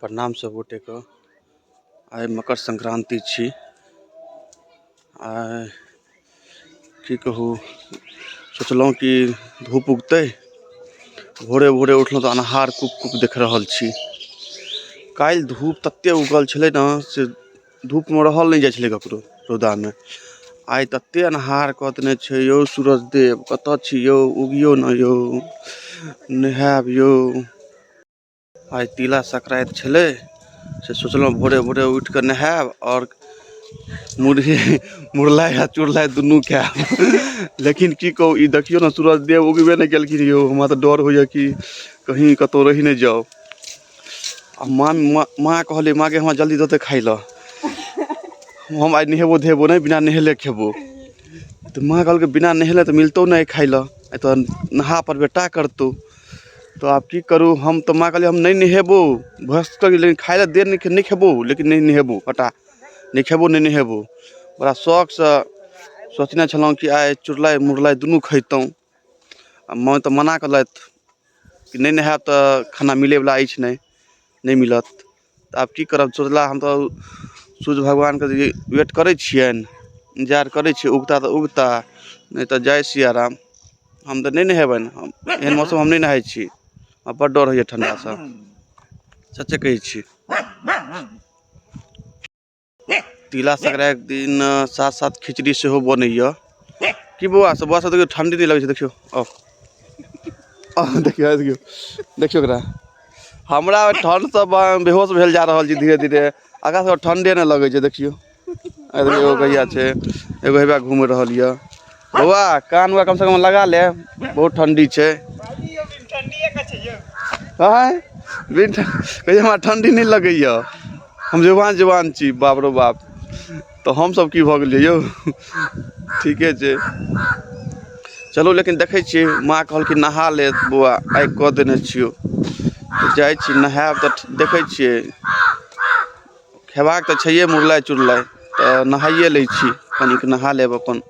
प्रणाम सब गोटेके। आइ मकर संक्रांति छी। आइ की कहू, सोचलहुँ कि धूप उगतै। भोरे भोरे उठलहुँ तऽ अन्हार कुप कुप देख रहल छी। काल्हि धूप ततेक उगल छलै ने से धूपमे रहल नहि जाइ छलै ककरो रौदामे। आइ ततेक अन्हार कऽ देने छै यौ सूरज देव, कतऽ छी यौ, उगियौ ने यौ, नहायब यौ। आइ तिला संक्रान्ति छलै से सोचलहुँ भोरे भोरे उठि कऽ नहायब आओर मुरही मुरलाइ आ चुरलाइ दुनू खायब। लेकिन की कहू, ई देखियौ ने सूरज देव उगबे नहि केलखिन यौ। हमरा तऽ डर होइए कि कहीं कतहु रहि नहि जाउ। आ माँ माँ कहलियै माँके, हमरा जल्दी दऽ दे खाइ लए, हम आइ नहेबो धोएबो नहि, बिना नहेले खेबो। तऽ माँ कहलकै बिना नहेले तऽ मिलतौ नहि खाइ लए, आइ तऽ नहा पर बेटा करतौ। तऽ आब की करू हम? तऽ माँ कहलियै हम नहि नहेबो भऽ, लेकिन खाइ लए दे, नहि खेबो लेकिन नहि नहेबो, हटा, नहि खेबो नहि नहेबो। बड़ा शौकसँ सोचने छलहुँ कि आइ चुड़लाइ मुरलाइ दुनू खैतहुँ। आ माँ तऽ मना केलथि कि नहि नहायब तऽ खाना मिलैवला अछि नहि, नहि मिलत। तऽ आब की करब? सोचला हम तऽ सूर्य भगवानके वेट करै छियनि, इन्तजार करै छियै, उगता तऽ उगता, नहि तऽ जय सियाराम। हम तऽ नहि नहेबनि, हम एहन मौसम हम नहि नहाइ छी, हमरा बड्ड डर होइए ठण्डासँ, सच्चे कहै छी। तिला संक्रान्तिके दिन साथ साथ खिचड़ी सेहो बनैए की बौआ सब? बौआ सब, देखियौ, ठण्डी नहि लगै छै? देखियौ, आउ आउ, देखियौ देखियौ देखियौ एकरा। हमरा ठण्डसँ बेहोश भेल जा रहल छी धीरे धीरे, एकरा सबके ठण्डे नहि लगै छै। देखियौ, एगो गैया छै, एगो हेबा घूमि रहल यऽ। बौआ, कान उआ कमसँ कम लगा ले, बहुत ठण्डी छै। आँय, बिन कहियो हमरा ठण्डी नहि लगैए, हम जवान जवान छी। बाप रौ बाप, तऽ हमसब की भऽ गेलियै यौ? ठीके छै, चलू। लेकिन देखै छियै, माँ कहलखिन नहा ले बौआ, आइ कऽ देने छियौ। तऽ जाइ छी नहायब, तऽ देखै छियै खेबाक तऽ छैहे मुरलाइ चुरलाइ, तऽ नहाइए लै छी, कनिक नहा लेब, अपन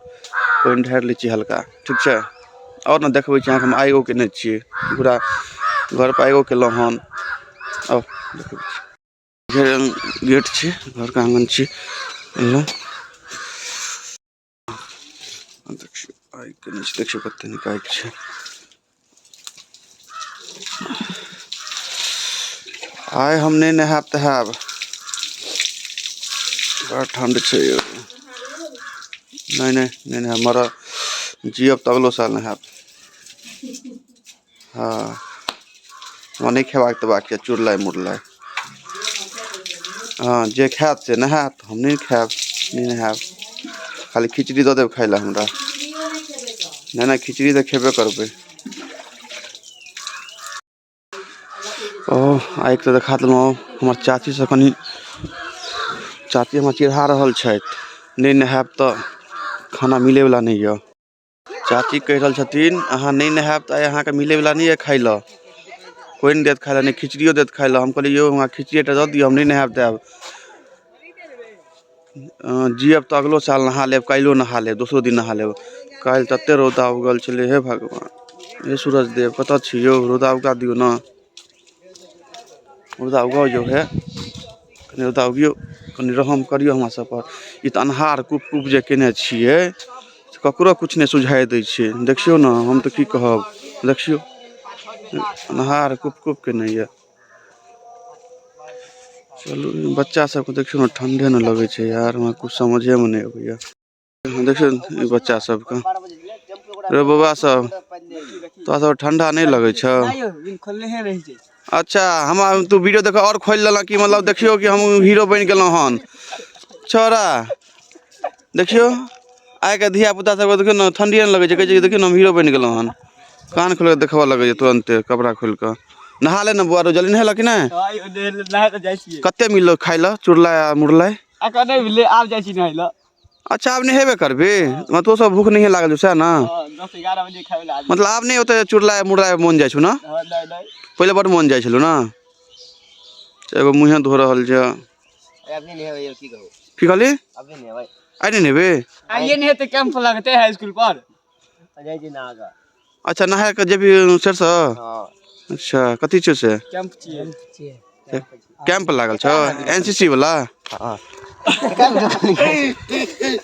पानि ढारि लै छी हल्का। ठीक छै, आओर ने देखबै छी अहाँके, हम आगिओ केने छियै, पूरा घरपर आगिओ केलहुँ हन। आउ देखबै छी। गेट छै, घरके आङ्गन छै। एलहुँ, देखियौ आगि केने छै, देखियौ कते नीक आगि छै। आइ हम नहि नहायब तऽ हैब, बड़ा ठण्ड छै यौ। नहि नहि नहि नहायब, मरब जियब तऽ अगलो साल नहायब। हँ, हमरा नहि खेबाक तेबाक यऽ चुड़लाइ मुरलाइ। हँ, जे खायत से नहायत, हम नहि खायब, नहि नहायब। खाली खिचड़ी दऽ देब खाय लए हमरा। नहि नहि, खिचड़ी तऽ खेबे करबै। ओ आगि तऽ देखा देलहुँ। हमर चाचीसँ कनि, चाची हमर चिढ़ा रहल छथि, नहि नहायब तऽ खाना मिलैवला नहि यऽ। चाची कहि रहल छथिन अहाँ नहि नहायब तऽ आइ अहाँके मिलैवला नहि यऽ खाय लए, कोइ नहि देत खाय लए, नहि खिचड़ियो देत खाय लए। हम कहलियै यौ, हमरा खिचड़ी एकटा दऽ दिअ, हम नहि नहायब तायब, जियब तऽ अगलो साल नहा लेब, काल्हिओ नहा लेब, दोसरो दिन नहा लेब। काल्हि तते रौदा उगल छलै, हे भगवान, हे सूरज देव, कतऽ छी यौ? रौदा उगा दियौ ने, रौदा उगाउ यौ, हे कनि रौदा उगियौ, कनि रहम करियौ हमरा सब पर। ई तऽ अन्हार कुप कुप जे केने छियै से ककरो किछु नहि सुझाइ दै छै। देखियौ ने, हम तऽ की कहब, देखियौ अन्हार कुप कुप केने यऽ। चलू, बच्चा सबके देखियौ ने, ठण्डे नहि लगै छै यार, हमरा किछु समझेमे नहि अबैया। देखियौ ई बच्चा सबके। रे बौआ सब, तोरा सब ठंडा नहि लगै छौ? अच्छा, हमरा तू वीडियो देख आओर खोलि लेलक कि मतलब देखियौ कि हम हीरो बनि गेलहुँ हन। छोड़ा, देखियौ आइके धिया पुता सबके, देखियौ ने, ठण्डिए नहि लगै छै, कहै छै कि देखियौ ने, हम हीरो बनि गेलहुँ हन। कान खोलि कऽ देखबऽ लगै छै तुरन्ते कपड़ा खोलि कऽ। नहा ले ने बौआ, जल्दी नहेलक कि नहि? कते मिललो खाइ लए चुड़लाइ आ मुरलाइ? आब जाइ छी नहाय लए। अच्छा, आब नहेबे करबी? मतलब तो सब भूख नहीं लागल छौ सएह ने? 10-11 बजे खाय वला आदमी। मतलब आब नहि ओते चुड़लाइ मुड़लाइ मोन जाइ छौ ने? हँ, नहि नहि। पहिले बड्ड मोन जाइ छलौ ने? एगो मुँहे धो रहल छै। आब नहि नहेबै यौ, की कहू। की कहली? आब नहि नहेबै। आइ नहि नहेबे? आइए नहि हेतै, कैंप लगतै हाई स्कूल पर। जाइ छी नहा कऽ। अच्छा, नहा कऽ जेबही सरसँ? हँ। अच्छा, कथी छै से? कैंप छियै। कैंप लागल छौ एनसीसी वाला? हँ।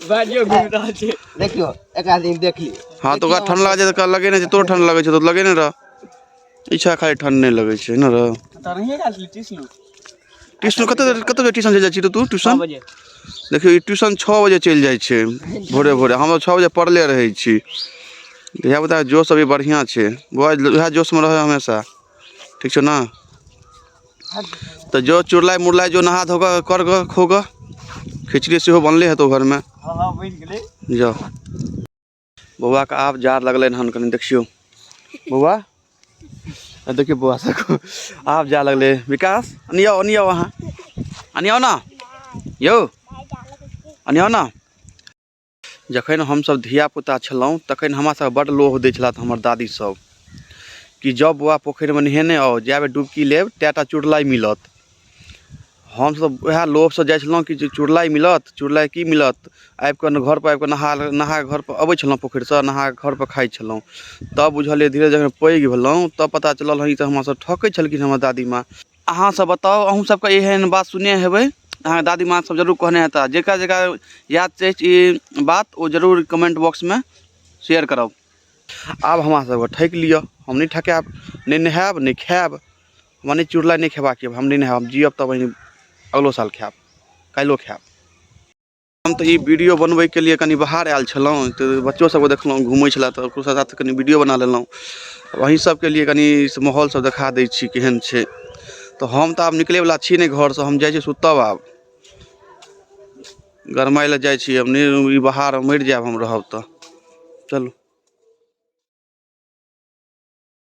बाजियो घुमि रहल छै। देखियौ, एक आदमी देख लियौ। हँ, तऽ ओकरा ठंड लागै छै तऽ लगे नहि छै। तोरो ठंड लगै छै तऽ लगे नहि रह। इच्छा खाली ठंड नहि लगै छै ने रह। तऽ नहिए गेल छली ट्यूशन। ट्यूशन कते कते बजे ट्यूशन चलि जाइ छी तू? 6 ट्यूशन बजे। देखियौ, ई ट्यूशन 6 बजे चलि जाइ छै भोरे भोरे। हम 6 बजे पढ़ले रहै छी। धियापुता जोश अभी बढ़िआँ छै बौआ, उएह जोशमे रहै हमेशा। ठीक छौ ने? तऽ जो चुड़लाइ मुड़लाइ, जो नहा धो कऽ कर गऽ, खो गऽ। खिचड़ी सेहो बनले हेतौ घरमे। हँ, बनि गेलै। जाओ। बौआके आब जाड़ लगलै हन कनि। देखियौ बौआ, आ देखियौ बौआ सबके आब जाड़ लगलै। विकास, अनियौ, अनियौ, अहाँ अनियौ ने यौ, अनियौ ने। जखन हमसब धियापुता छलहुँ तखन हमरा सबके बड्ड लोभ दै छलथि हमर दादी सब कि जाउ बौआ, पोखरिमे नहेने आउ, जाबे डुबकी लेब तएटा चुड़लाइ मिलत। हमसब वएह लोभसँ जाइ छलहुँ कि जे चुड़लाइ मिलत। चुड़लाइ की मिलत, आबिकऽ घरपर आबिकऽ नहा नहा कऽ घरपर अबै छलहुँ, पोखरिसँ नहा कऽ घरपर खाइ छलहुँ। तब बुझलियै धीरे जखन पैघ भेलहुँ तब पता चलल हँ, ई तऽ हमरा सब ठकै छलखिन हमर दादीमाँ। अहाँ सब बताउ, अहूँ सबके एहन बात सुनने हेबै, अहाँके दादीमाँ सब जरूर कहने हेता। जेकरा जेकरा याद अछि ई बात, ओ जरूर कमेंट बॉक्समे शेयर करब। आब हमरा सबके ठकि लिअ, हम नहि ठकायब। नहि नहायब, नहि खायब। हमरा नहि चुड़लाइ नहि खेबाक यऽ। हम नहि नहायब, हम जियब तब अगलो साल खायब, काल्हिओ खायब। हम तऽ ई वीडियो बनबैके लिए कनि बाहर आयल छलहुँ, तऽ बच्चो सबके देखलहुँ घुमै छलै, तऽ ओकरो साथ कनि वीडियो बना लेलहुँ। अहीं सबके लिए कनि माहौल सब देखा दै छी केहन छै। तऽ हम तऽ आब निकलैवला छी नहि घरसँ, हम जाइ छी सुतब। आब गरमाइ लए जाइ छी हम। नहि, ई बाहर मरि जायब हम रहब तऽ। चलू।